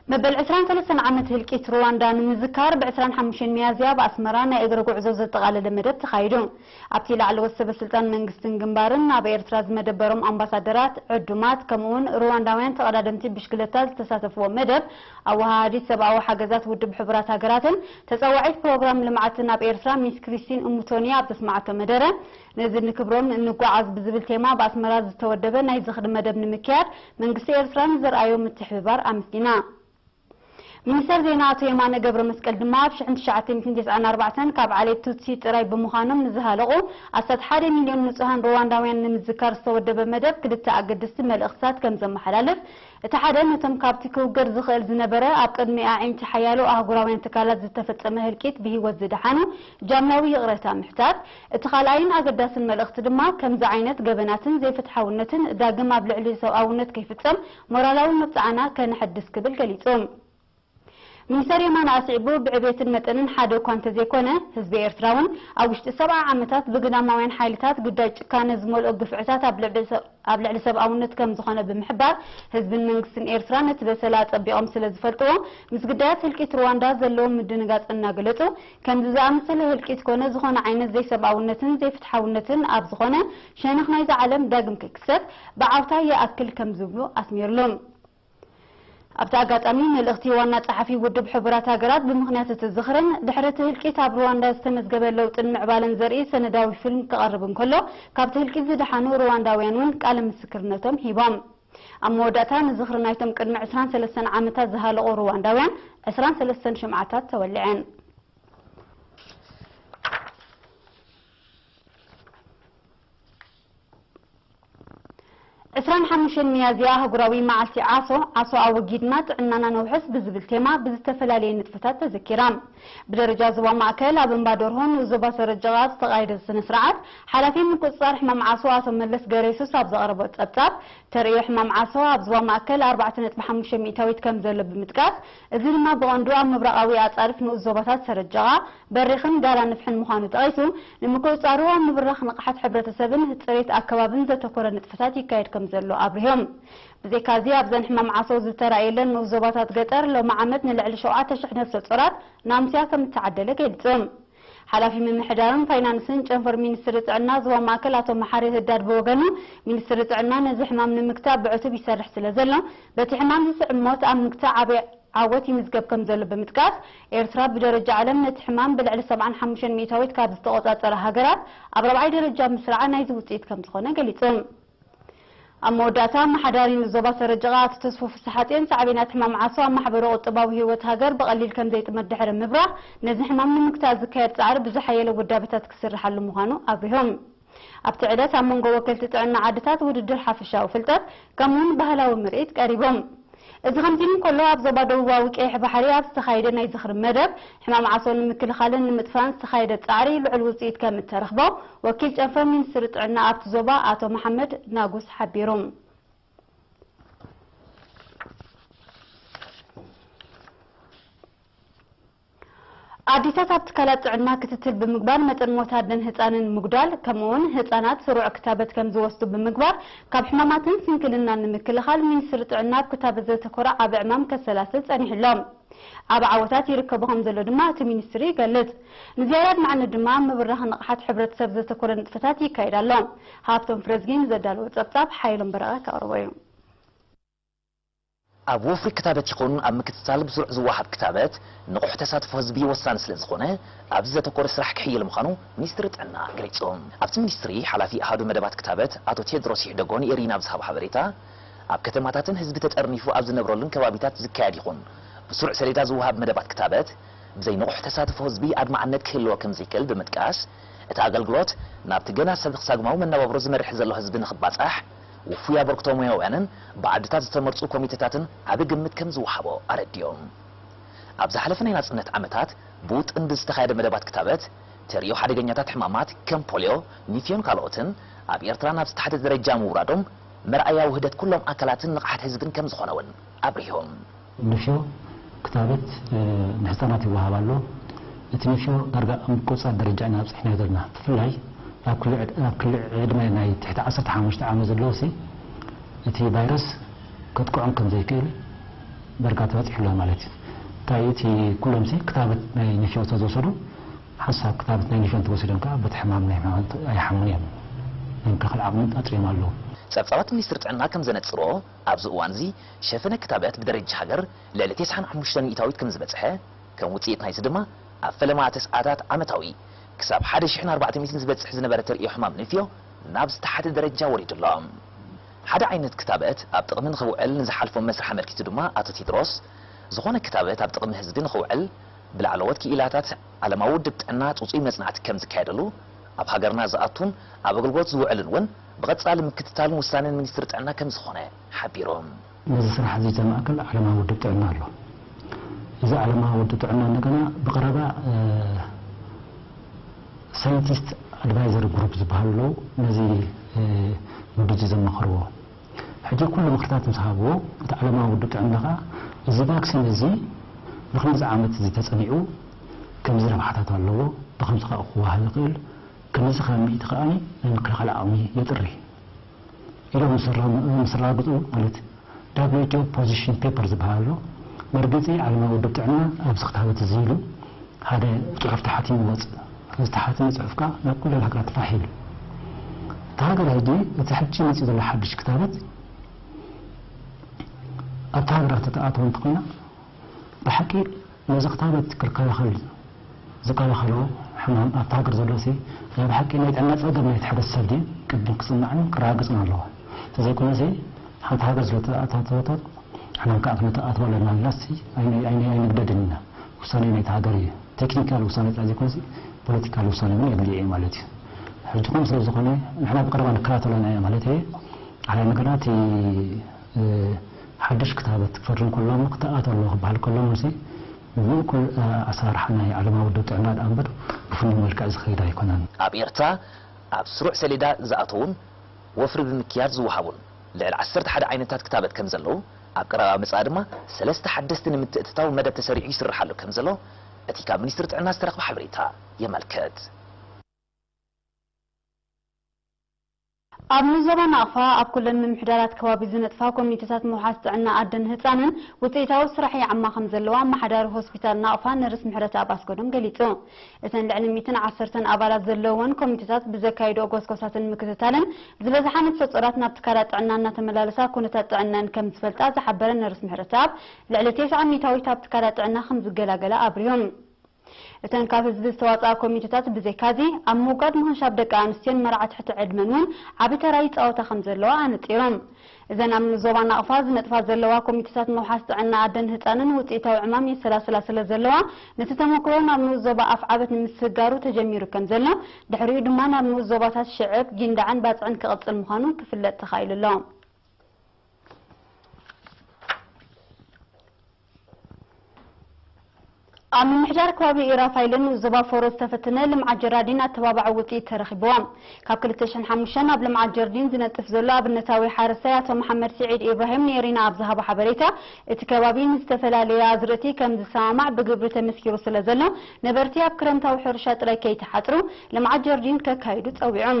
መበል ዕስራን ሰለስተን ዓመት ህልቂት ሩዋንዳ ንምዝካር ብ ዕስራን ሓሙሽተን ሚያዝያ ኣብ ኣስመራ ናይ እግሪ ጉዕዞ ዘጠቓለለ መደብ ተኻይዱ። ኣብቲ ላዕለዎት ሰበ ስልጣን መንግስትን ግንባርን ኣብ ኤርትራ ዝመደበሮም ኣምባሳደራት፣ ዕዱማት፣ ከምኡውን ሩዋንዳውያን ተቐዳደምቲ ብሽክለታ ዝተሳተፍዎ መደብ፣ ኣወሃሃዲት ሰብኣዊ ሓገዛት ውድብ ሕቡራት ሃገራትን ተጸዋዒት ፕሮግራም ልምዓትን ኣብ ኤርትራ ሚስ ክሪስቲን እሙቶኒ ኣብ ዘስማዓቶ መደረ፣ ነዚ ንክብሮም እንጓዓዝ ብዝብል ቴማ ብኣስመራ ዝተወደበ ናይ ዝኽሪ መደብ ንምክያድ መንግስቲ ኤርትራ ንዘርኣዮ ምትሕብባር ኣመስጊና። ሚኒስተር ዜና ኣቶ የማነ ገብረ መስቀል ድማ ኣብ ሽሕን ትሽዓተ ሚእትን ተስዓን ኣርባዕተን ካብ ዓሌት ቱትሲ ጥራይ ብምዃኖም ንዝሃለቑ ኣስታት ሓደ ሚልዮን ንጹሃን ሩዋንዳውያን ንምዝካር ዝተወደበ መደብ ክልተ ኣገደስቲ መልእኽትታት ከም ዘመሓላልፍ፣ እቲ ሓደ ነቶም ካብቲ ክውገድ ዝኽእል ዝነበረ ኣብ ቅድሚ ኣዒንቲ ሓያሎ ኣህጉራውያን ትካላት ዝተፈጸመ ህልቂት ብህይወት ዝደሓኑ ጃምላዊ ይቕረታ ምሕታት፣ እቲ ካልኣይን ኣገዳስን መልእኽቲ ድማ ከምዚ ዓይነት ገበናትን ዘይፍትሓውነትን ዳግም ኣብ ልዕሊ ሰብኣውነት ከይፍጸም ሞራላዊ መብጽዓና ከነሐድስ ክብል ገሊጹ። ሚኒስተር የማነ ኣስዒቡ፣ ብዕቤትን መጠንን ሓደ እኳ እንተዘይኮነ፣ ህዝቢ ኤርትራ እውን ኣብ ውሽጢ ሰብዓ ዓመታት ብግዳማውያን ሓይልታት ግዳይ ጭካነ ዝመልኦ ግፍዕታት ኣብ ልዕሊ ሰብ-፣ ኣብ ልዕሊ ሰብኣውነት ከም ዝኾነ ብምሕባር፣ ህዝብን መንግስትን ኤርትራ ነቲ በሰላ ኣጸቢቖም ስለ ዝፈልጥዎ፣ ምስ ግዳያት ህልቂት ሩዋንዳ ዘለዎም ምድንጋጽ እናገለጹ፣ ከምዚ ዝኣመሰለ ህልቂት ኮነ ዝኾነ ዓይነት ዘይሰብኣውነትን ዘይፍትሓውነትን ኣብ ዝኾነ ሸነኽ ናይዛ ዓለም ዳግም ከይክሰት ብዓውታ ይኣክል ከም ዝብሉ ኣስሚርሉ። ኣብቲ ኣጋጣሚ፣ መልእኽቲ ዋና ጸሓፊ ውድብ ሕቡራት ሃገራት ብምኽንያት እቲ ዝኽርን ድሕሪ እቲ ህልቂት ኣብ ሩዋንዳ ዝተመዝገበ ለውጥን ምዕባለን ዘርኢ ሰነዳዊ ፊልም ክቐርብ እንከሎ፣ ካብቲ ህልቂት ዝደሓኑ ሩዋንዳውያን እውን ቃለ ምስክርነቶም ሂቦም። ኣብ መወዳእታ፣ ንዝኽሪ ናይቶም ቅድሚ ዕስራን ሰለስተን ዓመታት ዝሃለቑ ሩዋንዳውያን፣ ዕስራን ሰለስተን ሽምዓታት ተወልዐን። ዕስራን ሓሙሽተን ሚያዝያ ኣህጉራዊ መዓልቲ ዓሶ፣ ዓሶ ኣወጊድና ጥዕናና ነውሕስ ብዝብል ቴማ ብዝተፈላለየ ንጥፈታት ተዘኪራ። ብደረጃ ዞባ ማእከል ኣብ እምባ ደርሆ ንኡስ ዞባ ሰረጀቓ ኣብ ዝተኻየደ ስነ ስርዓት፣ ሓላፊ ምቁጽጻር ሕማም ዓሶ ኣቶ መለስ ገረየሱስ ኣብ ዘቕረቦ ጸብጻብ፣ ተርእዮ ሕማም ዓሶ ኣብ ዞባ ማእከል ኣርባዕተ ነጥቢ ሓሙሽተ ሚእታዊት ከም ዘሎ ብምጥቃስ፣ እዚ ድማ ብቐንዱ ኣብ ምብራቓዊ ኣጻድፍ ንኡስ ዞባታት ሰረጀቓ፣ በሪኽን ጋራ ንፍሕን ምዃኑ ጠቒሱ፣ ንምቁጽጻሩ ኣብ ምብራኽ ንቕሓት ሕብረተሰብን ጽሬት ኣከባብን ዘተኮረ ንጥፈታት ይካየድ ከም ዘሎ ኣብሪሆም። ብዘይካዚ ኣብዘን ሕማም ዓሶ ዝተራእየለን ንኡስ ዞባታት ገጠር ሎሚ ዓመት ንልዕሊ ሸውዓተ ሽሕ ነፍሰ ጾራት ናምስያ ከም እተዓደለ ገሊጹ። ሓላፊ ምምሕዳርን ፋይናንስን ጨንፈር ሚኒስትሪ ጥዕና ዞባ ማእከል ኣቶ መሓሪ ህዳድ ብወገኑ፣ ሚኒስትሪ ጥዕና ነዚ ሕማም ንምግታእ ብዕቱብ ይሰርሕ ስለ ዘሎ፣ በቲ ሕማም ዝስዕብ ሞት ኣብ ምግታእ ዓቢ ዓወት ይምዝገብ ከም ዘሎ ብምጥቃስ፣ ኤርትራ ብደረጃ ዓለም ነቲ ሕማም ብልዕሊ ሰብዓን ሓሙሽተን ሚእታዊት ካብ ዝተቖጻጸራ ሃገራት ኣብ ራብዓይ ደረጃ ምስራዓ ናይዚ ውጽኢት ከም ዝኾነ ገሊጹ። ኣብ መወዳእታ፣ ኣመሓዳሪ ንዞባ ሰረጀቓ ኣቶ ተስፉ ፍስሓጽዮን ሳዕቤናት ሕማም ዓሶ ኣብ ማሕበረ ቁጠባዊ ህይወት ሃገር ብቐሊል ከም ዘይጥመት ድሕሪ ምብራህ፣ ነዚ ሕማም ንምግታእ ዝካየድ ጻዕሪ ብዝሓየለ ውዳበታት ክስርሓሉ ምዃኑ ኣብሪሆም። ኣብቲ ዕለት ኣብ መንጎ ወከልቲ ጥዕና ዓድታት ውድድር ሓፈሻዊ ፍልጠት ከምኡውን ባህላዊ ምርኢት ቀሪቦም። እዚ ከምዚ ኢሉ እንከሎ፣ ኣብ ዞባ ደቡባዊ ቀይሕ ባሕሪ ኣብ ዝተኻየደ ናይ ዝኽሪ መደብ፣ ሕማም ዓሶ ንምክልኻልን ንምጥፋእን ዝተኻየደ ጻዕሪ ልዑል ውጽኢት ከም እተረኽቦ ወኪል ጨንፈር ሚኒስትሪ ጥዕና ኣብቲ ዞባ ኣቶ መሓመድ ናጉስ ሓቢሩ። ኣዴታት ኣብ ትካላት ጥዕና ክትትል ብምግባር መጠን ሞት ኣደን ህጻንን ምጉዳል፣ ከምኡውን ህጻናት ስሩዕ ክታበት ከም ዝወስዱ ብምግባር ካብ ሕማማትን ስንክልናን ንምክልኻል ሚኒስትሪ ጥዕና ኣብ ክታበት ዘተኮረ ዓቢ ዕማም ከሰላስል ጸኒሑ ኣሎ። ዓቢ ዓወታት ይርከቦ ከም ዘሎ ድማ እቲ ሚኒስትሪ ይገልጽ። ንዝያዳ ኣድማዕነት ድማ ኣብ ምብራኽ ንቕሓት ሕብረተሰብ ዘተኮረ ንጥፈታት ይካየድ ኣሎ። ሃብቶም ፍረዝጊ ንዘዳለዎ ጸብጻብ ሓይሎም በረቐ ከቕርቦ እዩ። ኣብ ወፍሪ ክታበት ይኹን ኣብ ምክትታል ብስሩዕ ዝወሃብ ክታበት ንቑሕ ተሳትፎ ህዝቢ ወሳኒ ስለ ዝኾነ ኣብዚ ዘተኮረ ስራሕ ክሕየል ምዃኑ ሚኒስትሪ ጥዕና ገሊጹ። ኣብቲ ሚኒስትሪ ሓላፊ ኣሃዱ መደባት ክታበት ኣቶ ቴድሮስ ይሕደጎ ንኤሪና ኣብ ዝሃቦ ሓበሬታ ኣብ ከተማታትን ህዝቢ ተጠርኒፉ ኣብ ዝነብረሉን ከባቢታት ዝካየድ ይኹን ብስሩዕ ሰሌዳ ዝወሃብ መደባት ክታበት ብዘይ ንቑሕ ተሳትፎ ህዝቢ ኣድማዕነት ክህልዎ ከም ዘይክእል ብምጥቃስ እቲ ኣገልግሎት ናብቲ ገና ሰብ ክሳግማዊ መነባብሮ ዝመርሕ ዘሎ ህዝቢ ንኽባጻሕ ውፉይ ኣበርክቶ ሞያውያንን ብዓድታት ዝተመርጹ ኮሚተታትን ዓቢ ግምት ከም ዝወሃቦ ኣረዲኦም። ኣብ ዝሓለፈ ናይ ናጽነት ዓመታት ብውጥን ብዝተኻየደ መደባት ክታበት ተርእዮ ሓደገኛታት ሕማማት ከም ፖልዮ፣ ኒፍዮን ካልኦትን ኣብ ኤርትራ ናብ ዝተሓተ ደረጃ ምውራዶም መርኣያ ውህደት ኩሎም ኣካላትን ንቕሓት ህዝብን ከም ዝኾነ እውን ኣብሪሆም። ንፍዮ ክታበት ንህፃናት ይወሃብ ኣሎ። እቲ ንፍዮ ዳርጋ ኣብ ምቁፅፃር ደረጃ ኢና ኣብፂሕናዮ ዘለና። ብፍላይ ኣብ ክሊ ዕድመ ናይ ትሕቲ ዓሰርተ ሓሙሽተ ዓመት ዘለዉ እቲ ቫይረስ ከጥቅዖም ከም ዘይክእል ደረጃ ተበፂሑ ኣሎ ማለት እዩ። እንታይ እቲ ኩሎም ሲ ክታበት ናይ ንፍዮ ዝተወሰዱ ሓንሳብ ክታበት ናይ ንፍዮ እንተወሲዶም ከዓ በቲ ሕማም ናይ ሕማም ኣይሓሙን እዮም። ናይ ምክልኻል ዓቕሚ ኣጥርዮም ኣለዉ። ጸብጻባት ሚኒስትሪ ጥዕና ከም ዘነጽሮ፣ ኣብዚ እዋን እዚ ሸፈነ ክታበት ብደረጃ ሃገር ልዕሊ ተስዓን ሓሙሽተን ሚእታዊት ከም ዝበጽሐ፣ ከም ውጽኢት ናይዚ ድማ ኣብ ፈለማ ተስዓታት ዓመታዊ ክሳብ ሓደ ሽሕን ኣርባዕተ ሚእትን ዝበጽሕ ዝነበረ ተርእዮ ሕማም ንፍዮ ናብ ዝተሓተ ደረጃ ወሪዱ ኣሎ። ሓደ ዓይነት ክታበት ኣብ ጥቕሚ ንኽውዕል ንዝሓልፎ መስርሕ ኣመልኪቱ ድማ ኣቶ ቴድሮስ፣ ዝኾነ ክታበት ኣብ ጥቕሚ ህዝቢ ንኽውዕል ብላዕለዎት ክኢላታት ዓለማዊ ውድብ ጥዕና ጽጹይ መጽናዕቲ ከም ዝካየደሉ፣ ኣብ ሃገርና ዝኣቱን ኣብ ኣገልግሎት ዝውዕልን እውን ብቐጻሊ ምክትታልን ውሳኔን ሚኒስትሪ ጥዕና ከም ዝኾነ ሓቢሮም። ነዚ ስራሕ እዚ ዘማእከል ዓለማዊ ውድብ ጥዕና ኣሎ። እዚ ዓለማዊ ውድብ ጥዕና እንደገና ብቐረባ፣ እ፣ ሳይንቲስት ኣድቫይዘሪ ግሩፕ ዝበሃሉ ኣለዉ። ነዚ፣ እ፣ ውድብ እዚ ዘማኽርዎ። ሕጂ ኩሉ ምኽርታት ምስ ሃብዎ፣ እቲ ዓለማዊ ውድብ ጥዕና ኸኣ እዚ ቫክሲን እዚ ንኽንድዚ ዓመት እዚ ተጸኒዑ፣ ከምዚ ረብሓታት ኣለዎ፣ ብኸምዚ ኸኣ ክወሃብ ይኽእል፣ ከምዚ ኸኣ ምእንቲ ኸኣ ናይ ምክልኻል ዓቕሚ የጥሪ ኢሎም ምስ ኣራ-፣ ምስ ኣረጋግጹ፣ ማለት ደብሊው ኤች ኦ ፖዚሽን ፔፐር ዝበሃል ኣሎ። መርገጺ ዓለማዊ ውድብ ጥዕና ኣብዚ ክታበት እዚ ኢሉ ሓደ ጽሑፍ ተሓቲሙ ይወጽእ። እዚ ተሓቲመ ጽሑፍ ከኣ ናብ ኩለን ሃገራት ፋሕ ይብል። እታ ሃገር ሕጂ እቲ ሕጂ መጺኡ ዘሎ ሓድሽ ክታበት ኣብታ ሃገራት ተተኣትወ እንተኾይና፣ ብሓቂ ነዚ ክታበት ክከላኸል ዝከላኸሎ ሕማም ኣብታ ሃገር ዘሎ ሲ ናይ ብሓቂ ናይ ጥዕና ጸገም ናይቲ ሕብረተሰብ ድዩ ቅድም ክጽናዕን ክረጋገጽን ኣለዎ። እንተዘይኮነ ሲ ሓንቲ ሃገር ስለ ተኣታተወቶ ሕማም ከኣ ክነተኣትዎ ኣለና ኢልና ሲ ኣይነ-፣ ኣይነ-፣ ኣይንግደድን ኢና። ውሳኔ ናይቲ ሃገር እዩ። ቴክኒካል ውሳኔ ጥራይ ዘይኮነሲ ፖለቲካል ውሳኔ እውን የድልዮ እዩ ማለት እዩ። ሕጂ ከምኡ ስለ ዝኾነ ንሕና ብቀረባ ንከታተሎ ኢና ማለት እየ። ሓደ ነገራት እቲ፣ እ፣ ሓድሽ ክታበት ክፈርም ከሎ እሞ ክተኣቶ ኣለዎ ክበሃል ከሎ እሞሲ ብምእኩል፣ እ፣ ኣሰራርሓ ናይ ዓለማዊ ውድብ ጥዕና ደኣ እምበር ብፍሉይ መልክዕ ዝኸይድ ኣይኮነን። ኣብ ኤርትራ ኣብ ስሩዕ ሰሌዳ ዝኣተዉን ወፍሪ ብምክያድ ዝወሃቡን ልዕሊ ዓሰርተ ሓደ ዓይነታት ክታበት ከም ዘለዉ፣ ኣብ ቀረባ መጻኢ ድማ ሰለስተ ሓደስቲ ንምትእትታው መደብ ተሰሪዑ ይስራሕ ኣሎ ከም ዘሎ እቲ ካብ ሚኒስትሪ ጥዕና ዝተረኽበ ሓበሬታ የመልክት። ኣብ ንዞባ ናቕፋ ኣብ ኩለን ምምሕዳራት ከባቢ ዝነጥፋ ኮሚቴታት ምውሓስ ጥዕና ኣደን ህጻንን ውጽኢታዊ ስራሕ ይዓማ ከም ዘለዋ ኣመሓዳሪ ሆስፒታል ናቕፋ ነርስ ምሕረተኣብ ኣስገዶም ገሊጹ። እተን ልዕሊ ሚእትን ዓሰርተን ኣባላት ዘለወን ኮሚቴታት ብዘካይድኦ ጎስጓሳትን ምክትታልን ዝበዝሓ ነፍሰ ጾራት ናብ ትካላት ጥዕና እናተመላለሳ ኩነታት ጥዕናን ከም ዝፈልጣ ዝሓበረ ነርስ ምሕረተኣብ፣ ልዕሊ ተስዓ ሚእታዊት ኣብ ትካላት ጥዕና ከም ዝገላገላ ኣብሪሁ። እተን ካብ ህዝቢ ዝተዋጽኣ ኮሚቴታት ብዘይካዚ፣ ኣብ ምውጋድ ምኽንሻብ ደቂ ኣንስትዮን መርዓ ትሕቲ ዕድመን እውን ዓቢ ተራ ይጻወታ ከም ዘለዋ ኣነጺሮም። እዘን ኣብ ዞባ ናቕፋ ዝነጥፋ ዘለዋ ኮሚቴታት ምውሓስ ጥዕና ኣደን ህጻንን ውጽኢታዊ ዕማም የሰላስላ ስለ ዘለዋ፣ ነቲ ተመክሮ ናብ ንኡስ ዞባ ኣፍዓበት ንምስግጋሩ ተጀሚሩ ከም ዘሎ፣ ድሕሪኡ ድማ ናብ ንኡስ ዞባታት ሽዕብ፣ ጊንዳዕን ባጽዕን ክቕጽል ምዃኑ ክፍለጥ ተኻኢሉ ኣሎ። ኣብ ምምሕዳር ከባቢ ኢራፋይልን ዞባ ፎሮ ዝተፈተነ ልምዓት ጀራዲን ኣተባባዒ ውፅኢት ተረኺብዎ። ካብ ክልተ ሽሕን ሓሙሽተን ኣብ ልምዓት ጀርዲን ዝነጥፍ ዘሎ ኣብነታዊ ሓረስታይ ኣቶ መሓመድ ስዒድ ኢብራሂም ንኤሪና ኣብ ዝሃቦ ሓበሬታ፣ እቲ ከባቢ ንዝተፈላለየ ኣዝርእቲ ከም ዝሰማማዕ ብግብሪ ተመስኪሩ ስለ ዘሎ፣ ነበርቲ ኣብ ክረምታዊ ሕርሻ ጥራይ ከይተሓፅሩ ልምዓት ጀርዲን ከካይዱ ፀዊዑ።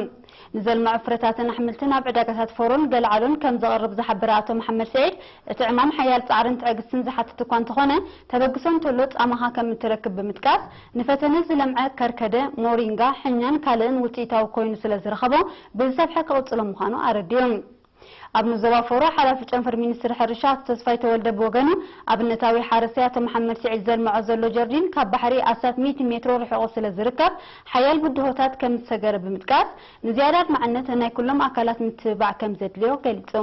ንዘልምዑ ፍረታትን ኣሕምልትን ኣብ ዕዳጋታት ፎሮን ገልዓሎን ከም ዘቕርብ ዝሓበረ ኣቶ መሓመድ ስዒድ፣ እቲ ዕማም ሓያል ጻዕርን ትዕግስትን ዝሓትት እኳ እንተኾነ፣ ተበግሶ እንተሎ ጻማኻ ከም እትረክብ ብምጥቃስ፣ ንፈተነ ዝለምዐ ከርከደ፣ ሞሪንጋ፣ ሕኛን ካልእን ውጽኢታዊ ኮይኑ ስለ ዝረኸቦ፣ ብዝሰፍሐ ክቕጽሎ ምዃኑ ኣረዲኡ። ኣብ ንዞባ ፎሮ ሓላፊ ጨንፈር ሚኒስትሪ ሕርሻ ኣቶ ተስፋይ ተወልደ ብወገኑ፣ ኣብነታዊ ሓረስታይ ኣቶ መሓመድ ስዒድ ዘልምዖ ዘሎ ጀርዲን ካብ ባሕሪ ኣስታት ሚእቲ ሜትሮ ርሒቑ ስለ ዝርከብ፣ ሓያል ብድሆታት ከም ዝሰገረ ብምጥቃስ፣ ንዝያዳ ኣድማዕነት ናይ ኩሎም ኣካላት ምትብባዕ ከም ዘድልዮ ገሊጹ።